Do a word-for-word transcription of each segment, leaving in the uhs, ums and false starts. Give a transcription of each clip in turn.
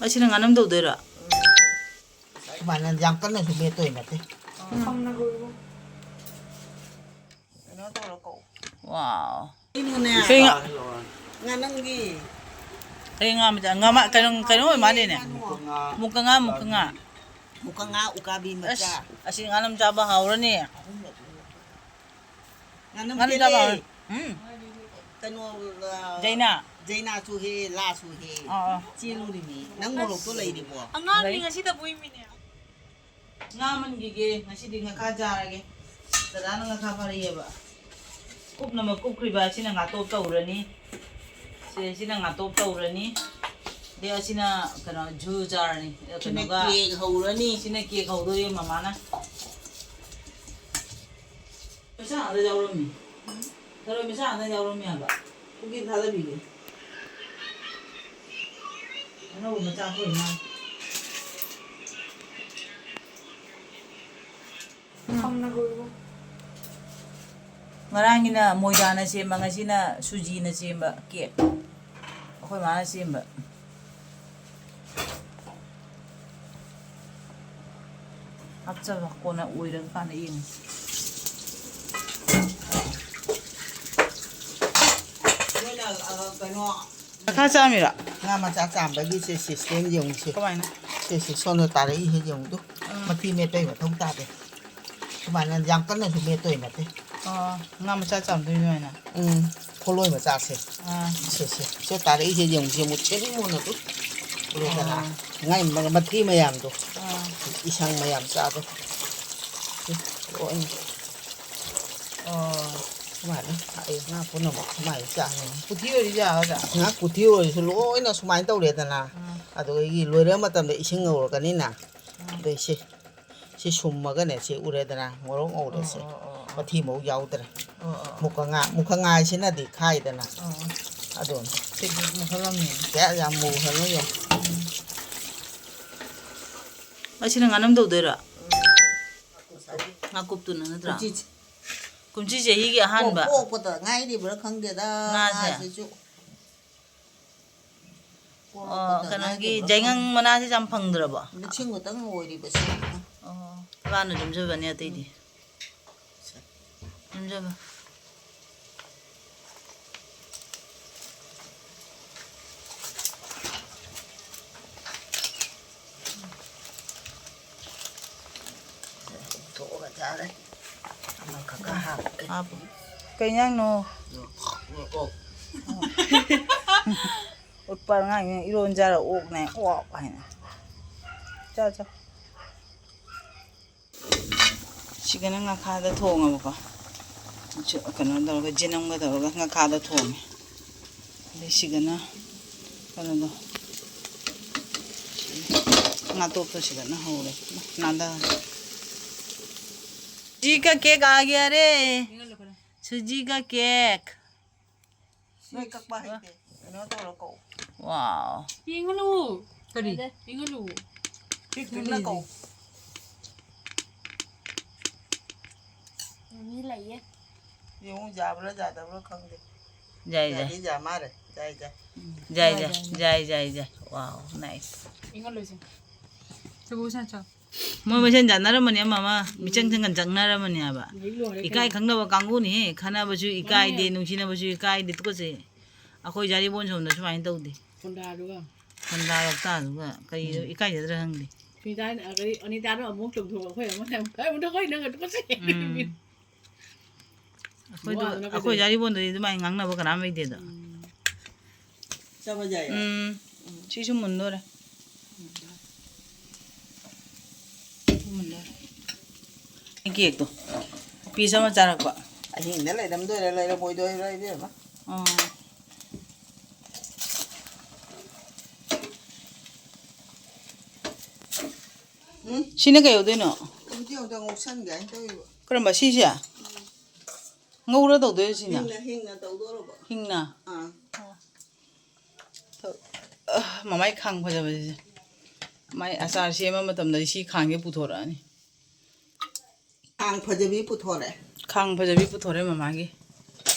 ꯑꯁꯤꯅ ꯉꯥꯅꯝ ꯇꯧꯗꯣꯏꯔꯣ? ꯁꯨꯃꯥꯏꯅ ꯌꯥꯝ ꯀꯟꯅꯁꯨ ꯃꯦꯠꯇꯣꯏ ꯅꯠꯇꯦ꯫ ꯀꯩꯅꯣ ꯇꯧꯔ ꯀꯛꯎ꯫ ꯋꯥꯎ꯫ ꯀꯩꯅꯣꯅꯦ꯫ ꯀꯩ ꯉꯥ-, ꯉꯥꯅꯝꯒꯤ꯫ ꯀꯩ ꯉꯥ ꯃꯆꯥ? ꯉꯥ ꯃ-, ꯀꯩꯅꯣ, ꯀꯩꯅꯣ ꯑꯣꯏ ꯃꯥꯜꯂꯦꯅꯦ꯫ ꯉꯥꯅꯨ꯫ ꯃꯨꯀ ꯉꯥ, ꯃꯨꯀ ꯉꯥ꯫ ꯃꯨꯀ ꯉꯥ ꯎꯀꯥꯕꯤ ꯃꯆꯥ꯫ ꯑꯁ, ꯑꯁꯤ ꯉꯥꯅꯝ ꯆꯥꯕ ꯍꯥꯎꯔꯅꯤ꯫ ꯉꯥꯅꯝ ꯉꯥꯅꯝ ꯆꯥꯕ ꯀꯦꯂꯦ꯫ ꯍꯥꯎꯔꯅꯤ꯫ ꯎꯝ꯫ ꯀꯩꯅꯣ, ꯑ, ꯖꯩꯅꯥ꯫ ꯖꯩꯅꯥꯁꯨ ꯍꯦ, ꯂꯥꯁꯨ ꯍꯦ꯫ ꯑꯥ, ꯑꯥ꯫ ꯆꯦꯜꯂꯨꯔꯤꯅꯤ꯫ ꯅꯪ ꯃꯣꯔꯣꯛꯇꯣ ꯂꯩꯔꯤꯕꯣ? ꯑꯉꯥꯡꯅꯤ ꯂꯩ꯫ ꯉꯁꯤꯗꯕꯨ ꯏꯃꯤꯅꯦ꯫ ꯉꯥ ꯃꯟꯈꯤꯒꯦ꯫ ꯉꯁꯤꯗꯤ ꯉꯥꯈꯥ ꯆꯥꯔꯒꯦ꯫ ꯗꯗꯥꯅ ꯉꯥꯈꯥ ꯐꯥꯔꯛꯑꯦꯕ꯫ ꯀꯨꯞꯅꯕ ꯀꯨꯞꯈ꯭ꯔꯤꯕ ꯑꯁꯤꯅ ꯉꯥꯇꯣꯞ ꯇꯧꯔꯅꯤ꯫ ꯁꯦ, ꯁꯤꯅ ꯉꯥꯇꯣꯞ ꯇꯧꯔꯅꯤ꯫ ꯑꯗꯩ ꯑꯁꯤꯅ ꯀꯩꯅꯣ, ꯖꯨ ꯆꯥꯔꯅꯤ꯫ ꯁꯤꯅ ꯀꯩꯅꯣꯒ, ꯀꯦꯛ ꯍꯧꯔꯅꯤ꯫ ꯁꯤꯅ ꯀꯦꯛ ꯍꯧꯗꯣꯔꯤ ꯃꯃꯥꯅ꯫ ꯃꯆꯥ ꯉꯥꯛꯇ ꯌꯥꯎꯔꯝꯃꯤ꯫ ꯊꯔꯣꯏ ꯃꯆꯥ ꯉꯥꯛꯇ ꯌꯥꯎꯔꯝꯃꯤ ꯍꯥꯏꯕ꯫ ꯄꯨꯈ꯭ꯔꯤ ꯊꯥꯗꯕꯤꯒꯦ꯫ ꯑꯅꯧꯕ ꯃꯆꯥ ꯊꯣꯛꯏ ꯃꯥꯜꯂꯦ꯫ ꯉꯔꯥꯡꯒꯤꯅ ꯃꯣꯏꯗꯥꯅ ꯁꯦꯝꯕ, ꯉꯁꯤꯅ ꯁꯨꯖꯤꯅ ꯁꯦꯝꯕ ꯀꯦꯛ꯫ ꯑꯩꯈꯣꯏ ꯃꯥꯅ ꯁꯦꯝꯕ꯫ ꯍꯥꯞꯆꯕ ꯀꯣꯟꯅ ꯑꯣꯏꯔꯒ ꯀꯥꯟꯗ ꯌꯦꯡꯉꯁꯤ꯫ ꯃꯣꯏꯅ, ꯑ, ꯀꯩꯅꯣ, ꯉꯥꯈꯥ ꯆꯥꯝꯃꯤꯔꯣ? ꯉꯥ ꯃꯆꯥ ꯆꯥꯝꯕꯒꯤ ꯁꯦ system ꯌꯦꯡꯉꯨꯁꯦ꯫ ꯀꯃꯥꯏꯅ? ꯁꯦ, ꯁꯦ, ꯁꯣꯝꯗ ꯇꯥꯔꯛꯏꯁꯦ ꯌꯦꯡꯉꯨꯗꯨ꯫ ꯎꯝ꯫ ꯃꯊꯤ ꯃꯦꯠꯄꯩ ꯃꯊꯧ ꯇꯥꯗꯦ꯫ ꯁꯨꯃꯥꯏꯅ ꯌꯥꯝ ꯀꯟꯅꯁꯨ ꯃꯦꯠꯇꯣꯏ ꯅꯠꯇꯦ꯫ ꯑꯣ, ꯉꯥ ꯃꯆꯥ ꯆꯥꯝꯗꯣꯏꯅꯤ ꯑꯗꯨꯃꯥꯏꯅ? ꯎꯝ, ꯈꯣꯂꯣꯏ ꯃꯆꯥꯁꯦ꯫ ꯑꯥ꯫ ꯁꯦ, ꯁꯦ, ꯁꯦ ꯇꯥꯔꯛꯏꯁꯦ ꯌꯦꯡꯉꯨꯁꯦ, ꯃꯨꯊ꯭ꯔꯦꯛ ꯃꯨꯅ ꯇꯨ꯫ ꯎꯔꯦꯗꯅ? ꯑꯥ꯫ ꯉꯥꯏ ꯃ-, ꯃꯊꯤ ꯃꯌꯥꯝꯗꯣ꯫ ꯑꯥ꯫ ꯏꯁꯪ ꯃꯌꯥꯝ ꯆꯥꯗꯣ꯫ ꯁꯦ, ꯂꯣꯏꯅ꯫ ꯑꯣ꯫ ꯁꯨꯃꯥꯏꯅ ꯊꯥꯛꯑꯦ꯫ ꯉꯥ ꯄꯨꯝꯅꯃꯛ ꯁꯨꯃꯥꯏꯅ ꯆꯥꯡꯉꯦ꯫ ꯄꯨꯊꯤ ꯑꯣꯏꯔꯁꯨ ꯌꯥꯒꯗ꯭ꯔꯥ? ꯉꯥ ꯄꯨꯊꯤ ꯑꯣꯏꯔꯁꯨ ꯂꯣꯏꯅ ꯁꯨꯃꯥꯏꯅ ꯇꯧꯔꯦꯗꯅ꯫ ꯑꯥ꯫ ꯑꯗꯨꯗꯒꯤ ꯂꯣꯏꯔ ꯃꯇꯝꯗ ꯏꯁꯤꯡ ꯉꯧꯔꯛꯀꯅꯤꯅ꯫ ꯑꯥ꯫ ꯑꯗꯩ ꯁꯤ, ꯁꯤ ꯁꯨꯝꯃꯒꯅꯦ, ꯁꯤ ꯎꯔꯦꯗꯅ, ꯃꯣꯔꯣꯛ ꯉꯧꯔꯦ ꯁꯤ꯫ ꯑꯣ, ꯑꯣ, ꯑꯣ, ꯑꯣ꯫ ꯃꯊꯤ ꯃꯍꯨ ꯌꯥꯎꯗ꯭ꯔꯦ꯫ ꯑꯣ, ꯑꯣ, ꯑꯣ꯫ ꯃꯨꯀ ꯉꯥ, ꯃꯨꯀ ꯉꯥ ꯍꯥꯏꯁꯤꯅꯗꯤ ꯈꯥꯏꯗꯅ꯫ ꯑꯣ, ꯑꯣ꯫ ꯑꯗꯨꯅꯤ꯫ ꯁꯤꯗꯤ ꯃꯨꯍꯜꯂꯝꯃꯦ꯫ ꯀꯌꯥ ꯌꯥꯝ ꯃꯨꯍꯜꯂꯣꯏ ꯌꯥꯝ꯫ ꯎꯝ꯫ ꯑꯁꯤꯅ ꯉꯥꯅꯝ ꯇꯧꯗꯣꯏꯔꯣ? ꯉꯥꯀꯨꯞꯇꯨꯅ ꯅꯠꯇ꯭ꯔꯥ? ꯀꯨꯝꯆꯤ-, ꯀꯨꯝꯁꯤ ꯆꯍꯤꯒꯤ ꯑꯍꯥꯟꯕ꯫ ꯄꯣꯛ-, ꯄꯣꯛꯄꯗ ꯉꯥꯏꯔꯤꯕ꯭ꯔꯥ ꯈꯪꯗꯦꯗ, ꯉꯥꯁꯦ꯫ ꯉꯥꯁꯤꯁꯨ꯫ ꯑꯣ, ꯀꯩꯅꯣꯒꯤ ꯖꯩꯉꯪ ꯃꯅꯥꯁꯤ ꯌꯥꯝ ꯐꯪꯗ꯭ꯔꯕꯣ? ꯂꯤꯁꯤꯡ ꯈꯛꯇꯪ ꯑꯣꯏꯔꯤꯕꯁꯦ꯫ ꯑꯣ, ꯏꯕꯥꯅ ꯌꯨꯝꯖꯕꯅꯤ ꯑꯇꯩꯗꯤ꯫ ꯌꯨꯝꯖꯕ꯫ ꯊꯣꯛꯑꯒ ꯆꯥꯔꯦ꯫ ꯑꯃꯈꯛꯀ ꯍꯥꯞꯀꯦ꯫ ꯍꯥꯞꯄꯨ꯫ ꯀꯩ ꯏꯟꯖꯥꯡꯅꯣ? ꯑꯣ, ꯑꯣ, ꯑꯣ꯫ ꯎꯠꯄ ꯑꯉꯥꯡꯅ ꯏꯔꯣꯟ ꯆꯥꯔ ꯑꯣꯛꯅꯦ, ꯑꯣꯛ ꯍꯥꯏꯅ꯫ ꯆꯥ, ꯆꯥ꯫ ꯁꯤꯒꯅ ꯉꯥꯈꯥꯗ ꯊꯣꯡꯉꯕꯀꯣ꯫ ꯁꯤ ꯀꯩꯅꯣ ꯇꯧꯔꯒ, ꯖꯦꯅꯝꯒ ꯇꯧꯔꯒ ꯉꯥꯈꯥꯗ ꯊꯣꯡꯉꯦ꯫ ꯑꯗꯩ ꯁꯤꯒꯅ ꯀꯩꯅꯣꯗꯣ, ꯉꯥꯇꯣꯛꯇꯣ ꯁꯤꯒꯅ ꯍꯧꯔꯦ꯫ ꯅꯥꯟꯗ꯫ जी का केक आ गया रे। सूजी का केक। ꯅꯣꯏ ꯀꯛꯄ ꯍꯩꯇꯦ꯫ ꯀꯩꯅꯣ ꯇꯧꯔ ꯀꯛꯎ꯫ Wow꯫ ꯌꯦꯡꯍꯜꯂꯨ꯫ ꯀꯔꯤ? ꯌꯦꯡꯍꯜꯂꯨ꯫ ꯄꯤꯛꯇꯨꯅ ꯀꯛꯎ꯫ ꯃꯤ ꯂꯩꯌꯦ꯫ ꯌꯦꯡꯉꯨ, ꯌꯥꯕ꯭ꯔꯥ ꯌꯥꯗꯕ꯭ꯔꯥ ꯈꯪꯗꯦ꯫ ꯌꯥꯏ, ꯌꯥꯏ꯫ ꯌꯥꯗꯤ ꯌꯥ ꯃꯥꯜꯂꯦ꯫ ꯌꯥꯏ, ꯌꯥꯏ꯫ ꯌꯥꯏ, ꯌꯥꯏ, ꯌꯥꯏ, ꯌꯥꯏ, ꯌꯥꯏ꯫ Wow, nice꯫ ꯌꯦꯡꯍꯜꯂꯨꯁꯦ꯫ ꯁꯤꯕꯨ ꯁꯥ ꯆꯥꯎ꯫ ꯃꯣꯏ ꯃꯁꯦꯟ ꯌꯥꯅꯔꯝꯃꯅꯤ, ꯑꯃ ꯑꯃ ꯃꯤꯆꯪ ꯆꯪꯉ ꯆꯪꯅꯔꯝꯃꯅꯤ ꯍꯥꯏꯕ꯫ ꯍꯧꯖꯤꯛ ꯂꯣꯏꯔꯦ ꯏꯀꯥꯏ ꯀꯩꯅꯣ꯫ ꯈꯪꯗꯕ ꯀꯥꯡꯕꯨꯅꯤꯍꯦ, ꯈꯠꯅꯕꯁꯨ ꯏꯀꯥꯏꯗꯦ, ꯃꯥꯅꯦ꯫ ꯅꯨꯡꯁꯤꯅꯕꯁꯨ ꯏꯀꯥꯏꯗꯦ, ꯇꯨꯀꯠꯆꯩ꯫ ꯑꯩꯈꯣꯏ ꯖꯥꯔꯤꯕꯣꯟ ꯁꯣꯝꯗ ꯁꯨꯃꯥꯏꯅ ꯇꯧꯗꯦ꯫ ꯈꯣꯟꯗꯥꯗꯨꯒ꯫ ꯈꯣꯟꯗꯥ ꯂꯣꯛꯇꯥꯗꯨꯒ ꯀꯔꯤꯗꯣ ꯎꯝ꯫ ꯏꯀꯥꯏꯖꯗ꯭ꯔꯥ ꯈꯪꯗꯦ꯫ ꯁꯨꯅꯤꯇꯥ, ꯑꯗꯩ ꯑꯅꯤꯇꯥꯗꯣ ꯑꯃꯨꯛ ꯆꯣꯡꯊꯣꯛ, ꯑꯩꯈꯣꯏ ꯑꯃꯨꯛ ꯍꯥꯏ, "ꯀꯔꯤꯅꯣ ꯑꯩꯈꯣꯏ ꯅꯪꯒ ꯇꯨꯀꯠꯆꯩ"꯫ ꯎꯝ꯫ ꯑꯩꯈꯣꯏꯗꯣ, ꯋꯥꯗꯅ ꯑꯩꯈꯣꯏ ꯀꯩꯗꯧꯔꯤ? ꯖꯥꯔꯤꯕꯣꯟꯗꯗꯤ ꯑꯗꯨꯃꯥꯏꯅ ꯉꯥꯡꯅꯕ ꯀꯅꯥꯝ ꯂꯩꯇꯦꯗ꯫ ꯎꯝ꯫ ꯆꯥꯕ ꯌꯥꯏꯌꯦ? ꯎꯝ꯫ ꯁꯤꯁꯨ ꯃꯨꯟꯗꯣꯔꯦ꯫ ꯃꯨꯟꯗꯣꯔꯦ꯫ ꯀꯦꯛꯇꯣ piece ꯑꯃ ꯆꯥꯔꯛꯄ꯫ ꯑꯍꯤꯡꯗ ꯂꯩꯔꯝꯗꯣꯏꯔꯥ ꯂꯩꯔꯝꯃꯣꯏꯗꯣꯏꯔꯥ ꯏꯕꯦꯝꯃ? ꯑꯥ꯫ ꯎꯝ? ꯁꯤꯅ ꯀꯩ ꯑꯣꯏꯗꯣꯏꯅꯣ? ꯍꯧꯖꯤꯛ ꯑꯃꯨꯛꯇ ꯉꯧꯁꯟꯒꯦ ꯍꯥꯏꯅ ꯇꯧꯔꯤꯕ꯫ ꯀꯔꯝꯕ? ꯁꯤꯁꯦ? ꯉꯧꯔ ꯇꯧꯗꯣꯏꯔꯣ ꯁꯤꯅ? ꯍꯤꯡꯅ, ꯍꯤꯡꯅ ꯇꯧꯗꯣꯔꯕ꯫ ꯍꯤꯡꯅ? ꯑꯥ꯫ ꯑ, ꯃꯃꯥꯏ ꯈꯥꯡ ꯐꯖꯕꯁꯦ꯫ ꯃꯥꯏ ꯑꯆꯥꯔ ꯁꯦꯝꯕ ꯃꯇꯝꯗꯗꯤ ꯁꯤ ꯈꯥꯡꯁꯦ ꯄꯨꯊꯣꯔꯛꯑꯅꯤ꯫ ꯈꯥꯡ ꯐꯖꯕꯤ ꯄꯨꯊꯣꯔꯛꯑꯦ꯫ ꯈꯥꯡ ꯐꯖꯕꯤ ꯄꯨꯊꯣꯔꯛꯑꯦ ꯃꯃꯥꯒꯤ꯫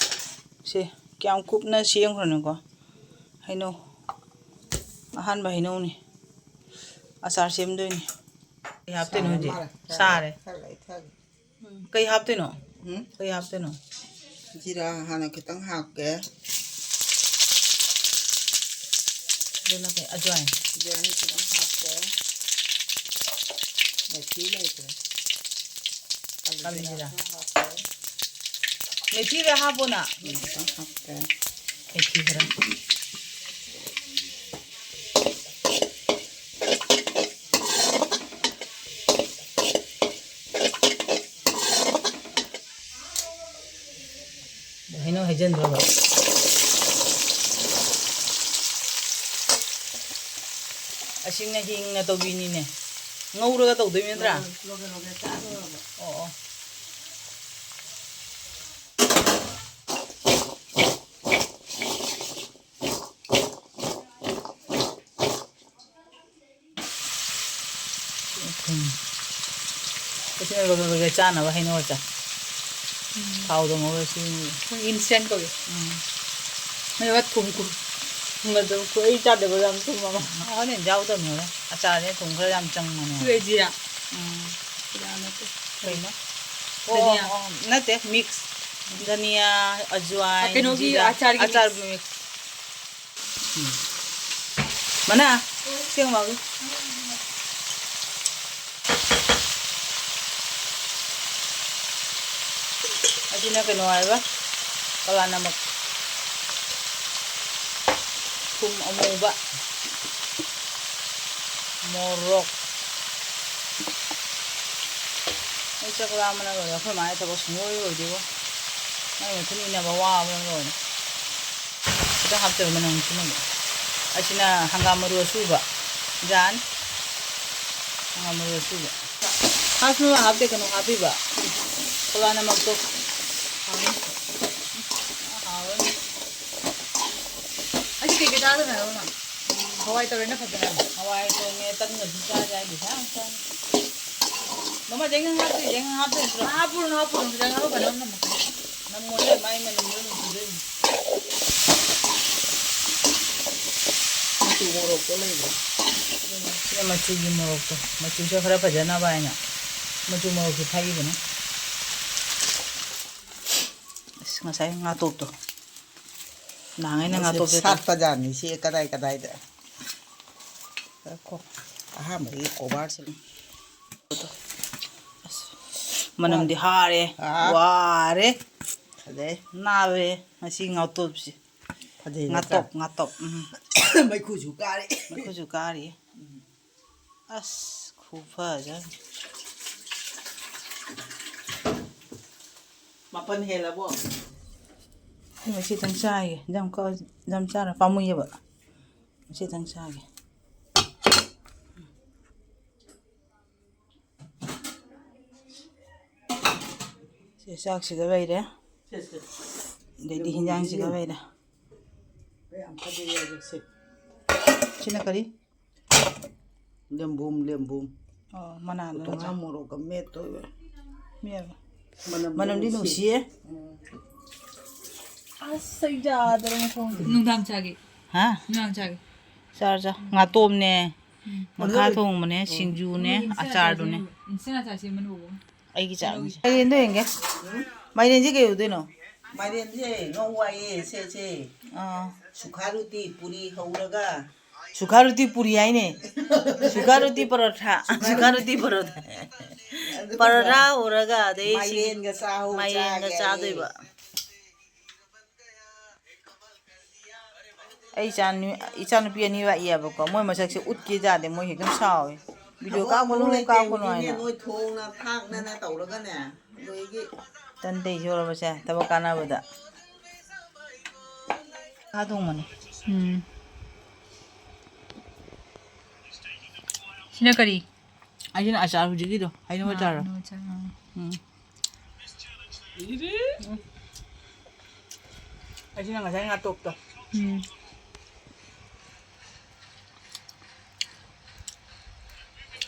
ꯁꯦ, ꯀꯌꯥꯝ ꯀꯨꯞꯅ ꯁꯦꯝꯈ꯭ꯔꯅꯤꯀꯣ꯫ ꯍꯩꯅꯧ꯫ ꯑꯍꯥꯟꯕ ꯍꯩꯅꯧꯅꯤ꯫ ꯑꯆꯥꯔ ꯁꯦꯝꯗꯣꯏꯅꯤ꯫ ꯀꯩ ꯍꯥꯞꯇꯣꯏꯅꯣ ꯍꯧꯖꯤꯛ? ꯁꯥꯔꯦ꯫ ꯁꯥꯔꯦ꯫ ꯈꯔ ꯂꯩꯊꯒꯦ꯫ ꯎꯝ, ꯀꯩ ꯍꯥꯞꯇꯣꯏꯅꯣ? ꯎꯝ? ꯀꯩ ꯍꯥꯞꯇꯣꯏꯅꯣ? ꯖꯤꯔꯥ ꯍꯥꯟꯅ ꯈꯤꯇꯪ ꯍꯥꯞꯀꯦ꯫ ꯑꯗꯨꯅ ꯀꯩ? ꯑꯖꯋꯥꯏꯟ꯫ ꯑꯖꯋꯥꯏꯟ ꯈꯤꯇꯪ ꯍꯥꯞꯀꯦ꯫ ꯃꯦꯊꯤ ꯂꯩꯇ꯭ꯔꯦ꯫ ꯀꯥꯂꯤ ꯖꯤꯔꯥ꯫ ꯈꯔ ꯍꯥꯞꯀꯦ꯫ ꯃꯦꯊꯤ ꯈꯔ ꯍꯥꯞꯄꯣꯅ꯫ ꯃꯦꯊꯤ ꯈꯤꯇꯪ ꯍꯥꯞꯀꯦ꯫ ꯃꯦꯊꯤ ꯈꯔ꯫ ꯍꯩꯅꯧ ꯍꯩꯖꯤꯟꯗ꯭ꯔꯕ? ꯑꯁꯤꯅ ꯍꯤꯡꯅ ꯇꯧꯕꯤꯅꯤꯅꯦ꯫ ꯉꯧꯔꯒ ꯇꯧꯗꯣꯏ ꯅꯠꯇ꯭ꯔꯥ? ꯉꯧꯔꯒ ꯂꯣꯒꯦ ꯂꯣꯒꯦ ꯆꯥꯗꯣꯏꯔꯕ? ꯑꯣ, ꯑꯣ꯫ ꯎꯝ꯫ ꯑꯁꯤꯅ ꯂꯣꯏꯔ ꯂꯣꯏꯔ ꯆꯥꯅꯕ ꯍꯩꯅꯧ ꯑꯆꯥꯔ꯫ ꯎꯝ꯫ ꯊꯥꯎꯗ ꯉꯧꯔ ꯁꯤ꯫ ꯑꯩꯈꯣꯏ instant ꯀꯧꯏ꯫ ꯎꯝ꯫ ꯃꯣꯏꯅ ꯊꯨꯝ ꯊꯨꯝ꯫ ꯊꯨꯝꯒꯗꯕ ꯑꯩ ꯆꯥꯗꯕ ꯌꯥꯝ ꯊꯨꯝꯃꯕ꯫ ꯍꯣꯔꯦꯟ ꯌꯥꯎꯗꯕꯅꯤ ꯍꯣꯔꯦꯟ꯫ ꯑꯆꯥꯔꯁꯦ ꯊꯨꯝ ꯈꯔ ꯌꯥꯝ ꯆꯪꯕꯅꯦꯕ꯫ ꯁꯤ ꯑꯣꯏꯗꯤꯔꯥ? ꯎꯝ꯫ ꯌꯥ ꯅꯠꯇꯦ꯫ ꯀꯩꯅꯣ? ꯑꯣ, ꯙꯅꯤꯌꯥ꯫ ꯑꯣ, ꯑꯣ, ꯅꯠꯇꯦ, mix꯫ ꯙꯅꯤꯌꯥ, ꯑꯖꯋꯥꯏꯟ, ꯀꯩꯅꯣꯒꯤ ꯖꯤꯔꯥ, ꯑꯆꯥꯔꯒꯤ mix꯫ ꯑꯆꯥꯔ mix꯫ ꯎꯝ꯫ ꯃꯅꯥ, ꯁꯦꯡ ꯂꯥꯎꯒꯦ꯫ ꯑꯁꯤꯅ ꯀꯩꯅꯣ ꯍꯥꯏꯕ, ꯀꯂꯥ ꯅꯃꯛ꯫ ꯊꯨꯝ ꯑꯃꯨꯕ꯫ ꯃꯣꯔꯣꯛ꯫ ꯑꯩ ꯆꯥꯛ ꯂꯥꯝꯕꯅ ꯂꯣꯏꯔꯦ꯫ ꯑꯩꯈꯣꯏ ꯃꯥꯒꯤ ꯊꯕꯛ ꯁꯨꯡꯂꯣꯏ ꯂꯣꯏꯗꯦꯕꯣ꯫ ꯃꯥꯏ ꯃꯊꯨꯟ ꯏꯟꯅꯕ ꯋꯥꯕꯅ ꯂꯣꯏꯔꯦ꯫ ꯈꯤꯇꯪ ꯍꯥꯞꯆꯔ ꯃꯅꯝ ꯅꯨꯡꯁꯤꯅꯕ꯫ ꯑꯁꯤꯅ ꯍꯪꯒꯥꯝ ꯃꯔꯨ ꯑꯁꯨꯕ꯫ ꯌꯥꯅꯤ꯫ ꯍꯪꯒꯥꯝ ꯃꯔꯨ ꯑꯁꯨꯕ꯫ ꯍꯥꯞꯁꯅꯨ ꯍꯥꯞꯇꯦ, ꯀꯩꯅꯣ ꯍꯥꯞꯄꯤꯕ꯫ ꯀꯣꯂꯥ ꯅꯃꯛꯇꯣ꯫ ꯍꯥꯎꯅꯤ꯫ ꯍꯥꯎꯔꯅꯤ꯫ ꯑꯁꯤ ꯀꯩꯀꯩ ꯆꯥꯗꯣꯏꯅꯣ ꯍꯥꯏꯔꯛꯑꯣꯅ꯫ ꯍꯋꯥꯏ ꯇꯧꯔꯦꯅ ꯐꯖꯅ꯫ ꯍꯋꯥꯏ ꯊꯣꯡꯉꯦ, ꯇꯟꯒꯁꯨ ꯆꯥ ꯌꯥꯏ, ꯄꯩꯁꯥ ꯌꯥꯝ ꯆꯪꯉꯦ꯫ ꯃꯃꯥ, ꯌꯥꯏꯉꯪ ꯍꯥꯞꯇꯣꯏ, ꯌꯥꯏꯉꯪ ꯍꯥꯞꯇꯣꯏ ꯅꯠꯇ꯭ꯔꯣ? ꯍꯥꯞꯄꯨꯔꯅꯨ, ꯍꯥꯞꯄꯨꯔꯅꯨ, ꯌꯥꯏꯉꯪ ꯍꯥꯞꯄ ꯀꯩꯅꯣꯝ ꯅꯝꯃꯛꯀꯅꯤ꯫ ꯅꯝꯃꯣꯏꯍꯦ, ꯃꯥꯏ ꯃꯅꯝꯗꯣ ꯑꯗꯨꯝ ꯆꯨꯗꯣꯏꯅꯤ꯫ ꯃꯣꯔꯣꯛꯇꯣ ꯂꯩꯕ꯭ꯔꯣ? ꯁꯤꯅ ꯃꯆꯨꯒꯤ ꯃꯣꯔꯣꯛꯇꯣ, ꯃꯆꯨꯁꯦ ꯈꯔ ꯐꯖꯅꯕ ꯍꯥꯏꯅ ꯃꯆꯨ ꯃꯣꯔꯣꯛꯁꯦ ꯊꯥꯛꯏꯕꯅꯤ꯫ ꯑꯁ, ꯉꯁꯥꯏ ꯉꯥꯇꯣꯛꯇꯣ, ꯅꯍꯥꯟꯉꯩꯅ ꯃꯁꯤ ꯉꯥꯇꯣꯛꯁꯦ ꯁꯥꯠꯄꯖꯥꯠꯅꯤ꯫ ꯁꯤ ꯀꯗꯥꯏ ꯀꯗꯥꯏꯗ? ꯉꯥꯏꯈꯣ꯫ ꯑꯍꯥꯟꯕꯒꯤ ꯀꯣꯕꯥꯔꯁꯦ꯫ ꯑꯁ, ꯃꯅꯝꯗꯤ ꯍꯥꯔꯦ꯫ ꯑꯥ꯫ ꯋꯥꯔꯦ꯫ ꯐꯖꯩ꯫ ꯅꯥꯕꯦ ꯉꯁꯤ ꯉꯥꯇꯣꯛꯁꯦ꯫ ꯐꯖꯩ ꯅꯠꯇ꯭ꯔꯥ? ꯉꯥꯇꯣꯛ, ꯉꯥꯇꯣꯛ꯫ ꯎꯝ꯫ ꯃꯩꯈꯨꯁꯨ ꯀꯥꯔꯤ꯫ ꯃꯩꯈꯨꯁꯨ ꯀꯥꯔꯤ꯫ ꯎꯝ꯫ ꯑꯁ, ꯈꯨꯐꯖ꯫ ꯃꯥꯄꯟ ꯍꯦꯜꯂꯕꯣ? ꯑꯩ ꯃꯁꯤꯗꯪ ꯆꯥꯏꯒꯦ꯫ ꯌꯥꯝ ꯀ-, ꯌꯥꯝ ꯆꯥꯔ ꯄꯥꯝꯃꯨꯏꯌꯦꯕ꯫ ꯃꯁꯤꯗꯪ ꯆꯥꯒꯦ꯫ ꯁꯤ ꯆꯥꯛꯁꯤꯒ ꯂꯩꯔꯦ꯫ ꯁꯦ, ꯁꯦ꯫ ꯑꯗꯩꯗꯤ ꯍꯤꯟꯖꯥꯡꯁꯤꯒ ꯂꯩꯔꯦ꯫ ꯌꯥꯝ ꯐꯖꯩ ꯍꯥꯏꯕ ꯁꯦ꯫ ꯁꯤꯅ ꯀꯔꯤ? ꯂꯦꯝꯕꯨꯝ, ꯂꯦꯝꯕꯨꯝ꯫ ꯑꯣ, ꯃꯅꯥꯗꯣ ꯎꯇꯣꯡ ꯅꯠꯇ꯭ꯔꯥ? ꯉꯥ ꯃꯣꯔꯣꯛꯀ ꯃꯦꯠꯇꯣꯏꯕ꯫ ꯃꯦꯠꯂꯣ꯫ ꯃꯅꯝꯗꯤ ꯃꯅꯝꯗꯤ ꯅꯨꯡꯁꯤ꯫ ꯅꯨꯡꯁꯤꯌꯦ꯫ ꯎꯝ꯫ ꯑꯁ, ꯑꯩ ꯌꯥꯗ꯭ꯔꯦ ꯃꯈꯣꯡꯁꯦ꯫ ꯅꯨꯡꯗꯥꯡ ꯆꯥꯒꯦ꯫ ꯍꯥ? ꯅꯨꯡꯗꯥꯡ ꯆꯥꯒꯦ꯫ ꯆꯥꯔꯣ, ꯆꯥꯔꯣ꯫ ꯉꯥꯇꯣꯝꯅꯦ, ꯎꯝ꯫ ꯃꯈꯥ ꯊꯣꯡꯕꯅꯦ, ꯎꯝ꯫ ꯁꯤꯡꯖꯨꯅꯦ, ꯎꯝ, ꯏꯆꯦꯅ ꯑꯆꯥꯔꯗꯨꯅꯦ꯫ ꯆꯥꯁꯦ, ꯏꯆꯦꯅ ꯆꯥꯁꯦ, ꯃꯅꯨ꯫ ꯑꯩꯒꯤ ꯆꯥꯛꯅꯤ꯫ ꯃꯥꯏꯔꯦꯟꯗꯣ ꯌꯦꯡꯒꯦ꯫ ꯃꯥꯏꯔꯦꯟꯁꯦ ꯀꯩ ꯑꯣꯏꯗꯣꯏꯅꯣ? ꯃꯥꯏꯔꯦꯟꯁꯦ ꯉꯧ ꯋꯥꯏꯌꯦ, ꯁꯦ, ꯁꯦ꯫ ꯑꯥ꯫ ꯁꯨꯈꯥ ꯔꯨꯇꯤ, ꯄꯨꯔꯤ ꯍꯧꯔꯒ꯫ ꯁꯨꯈꯥ ꯔꯨꯇꯤ ꯄꯨꯔꯤ ꯍꯥꯏꯅꯦ꯫ ꯁꯨꯈꯥ ꯔꯨꯇꯤ ꯄꯔꯣꯊꯥ꯫ ꯁꯨꯈꯥ ꯔꯨꯇꯤ ꯄꯔꯣꯊꯥ꯫ ꯑꯗꯨꯒ ꯄꯔꯣꯊꯥ ꯍꯧꯔꯒ ꯑꯗꯩ ꯁꯤ ꯃꯥꯏꯔꯦꯟꯒ ꯆꯥꯍꯧ-, ꯃꯥꯏꯔꯦꯟꯒ ꯆꯥꯒꯦ ꯍꯥꯏꯌꯦ꯫ ꯆꯥꯗꯣꯏꯕ꯫ ꯑꯩ ꯏꯆꯥ ꯅꯨ-, ꯏꯆꯥꯅꯨꯄꯤ ꯑꯅꯤ ꯂꯥꯛꯏꯌꯦꯕꯀꯣ, ꯃꯣꯏ ꯃꯁꯛꯁꯦ ꯎꯠꯀꯦ ꯌꯥꯗꯦ, ꯃꯣꯏ ꯍꯦꯛꯇ ꯁꯥꯎꯋꯦ꯫ ꯚꯤꯗꯤꯑꯣ ꯑꯃꯨꯛ ꯀꯥꯞꯀꯅꯨ, ꯑꯃꯨꯛ ꯂꯩꯇꯦ, ꯀꯥꯞꯀꯅꯨ ꯍꯧꯖꯤꯛꯅꯦ ꯍꯥꯏꯅ꯫ ꯅꯣꯏ ꯊꯣꯡꯅ ꯊꯥꯛꯅꯅ ꯇꯧꯔꯒꯅꯦ, ꯑꯗꯨꯗꯒꯤ ꯇꯟ ꯇꯩ ꯌꯣꯜꯂꯕꯁꯦ ꯊꯕꯛ ꯀꯥꯟꯅꯕꯗ꯫ ꯉꯥ ꯊꯣꯡꯕꯅꯤ꯫ ꯎꯝ꯫ ꯁꯤꯅ ꯀꯔꯤ? ꯑꯩꯁꯤꯅ ꯑꯆꯥꯔ ꯍꯧꯖꯤꯛꯀꯤꯗꯣ, ꯍꯩꯅꯧ ꯑꯆꯥꯔꯗꯣ꯫ ꯍꯩꯅꯧ ꯑꯆꯥꯔ, ꯑꯥ꯫ ꯎꯝ꯫ ꯑꯁꯤꯅ ꯉꯁꯥꯏ ꯉꯥꯇꯣꯛꯇꯣ꯫ ꯎꯝ꯫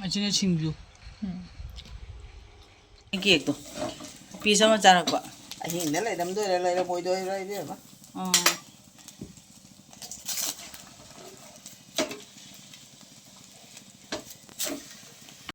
ꯑꯁꯤꯅ ꯁꯤꯡꯖꯨ꯫ ꯎꯝ꯫ ꯀꯦꯛꯇꯣ ꯄꯤꯁ ꯑꯃ ꯆꯥꯔꯛꯄ꯫ ꯑꯍꯤꯡꯗ ꯂꯩꯔꯝꯗꯣꯏꯔꯥ ꯂꯩꯔꯝꯃꯣꯏꯗꯣꯏꯔꯥ ꯏꯕꯦꯝꯃ? ꯑꯥ꯫